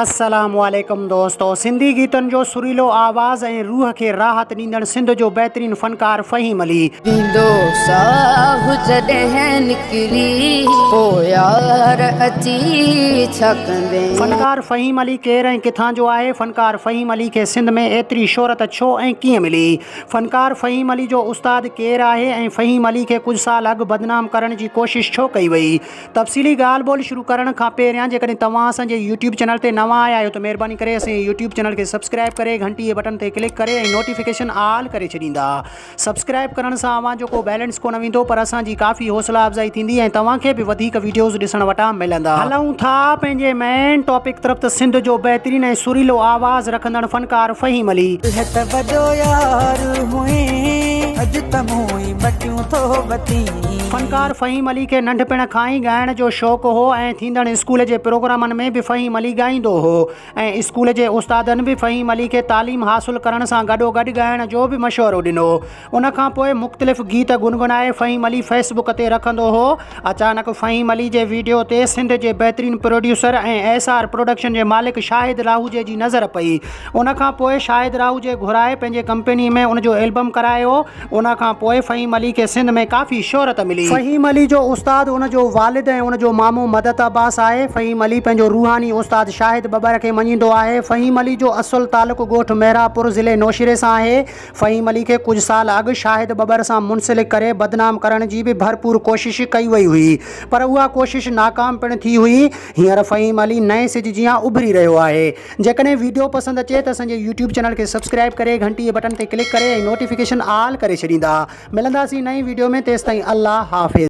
السلام عليڪم دوستو سنڌي گيتن جو سريلو آواز ۽ روح کي راحت ڏيندڙ سنڌ جو بهترين فنڪار فهيم علي. ڏيندو ساهه جڏهن نڪري پو يار اچي ڇا ڪندين. فنڪار فهيم علي ڪير ۽ ڪٿان جو آهي؟ فنڪار فهيم علي کي سنڌ ۾ ايتري شهرت ڇو ۽ ڪيئن ملي؟ فنڪار فهيم علي جو استاد ڪير آهي ۽ فهيم علي کي ڪجهه سال اڳ بدنام ڪرڻ جي ڪوشش ڇو ڪئي وئي؟ تفصيلي ڳالهه ٻولهه شروع ڪرڻ کان پهريان جيڪڏهن توهان اسان جي يوٽيوب چينل تي نوان آيا آهيو ته مهرباني ڪري اسان جي يوٽيوب چينل کي سبسڪرائب ڪري گهنٽي جي بٽڻ تي ڪلڪ ڪري ۽ نوٽيفڪيشن آل ڪري ڇڏيندا. سبسڪرائب ڪرڻ سان اوهان جو ڪو بيلنس ڪونه ويندو پر اسان جي ڪافي حوصلا افزائي ٿيندي ۽ توهان کي به وڌيڪ ويڊيوز ڏسڻ وٽان ملندا. هلون ٿا پنهنجي مين ٽاپڪ طرف ته سنڌ جو بهترين ۽ سريلو آواز رکندڙ فنڪار فهيم علي. تون ته وڏو يار هئين اڄ ته مون ئي مٽيون ٿو وتين. فنڪار فهيم علي کي ننڍپڻ کان ئي ڳائڻ جو شوق هو ۽ ٿيندڙ اسڪول جي پروگرامن ۾ به فهيم علي ڳائيندو هو ۽ اسڪول جي استادن به فهيم علي کي تعليم حاصل ڪرڻ سان گڏوگڏ ڳائڻ جو به مشورو ڏنو. ان کان پوء مختلف گيت گنگنائي فهيم علي فيس بڪ تي رکندو هو. اچانڪ فهيم علي جي ويڊيو تي سنڌ جي بهترين پروڊيوسر ۽ ايس آر پروڊڪشن جي مالڪ شاهد راهوجي جي نظر پئي. ان کان پوء شاهد راهوجي گهرائي پنهنجي ڪمپني ۾ ان جو البم ڪرايو. ان کان پوء فهيم علي کي سنڌ ۾ ڪافي شهرت ملي. فهيم علي جو استاد ان جو والد ۽ ان جو مامو مدد عباس آهي. فهيم علي پنهنجو روحاني استاد شاهد ٻٻر کي مڃيندو آهي. فهيم علي جو اصل تعلق ڳوٺ محرابپور ضلعي نوشهري سان آهي. فهيم علي کي ڪجهه سال اڳ شاهد ٻٻر سان منسلڪ ڪري بدنام ڪرڻ جي به ڀرپور ڪوشش ڪئي وئي هئي پر اها ڪوشش ناڪام پڻ ٿي هئي. هينئر فهيم علي نئين سج جيان اڀري رهيو آهي. جيڪڏهن ويڊيو پسند اچي ته اسان جي يوٽيوب چينل کي سبسڪرائب ڪري گهنٽي جي بٽڻ تي ڪلڪ ڪري ۽ نوٽيفڪيشن آل ڪري ڇڏيندا. ملنداسين نئين ويڊيو ۾ تيستائين الله حافظ.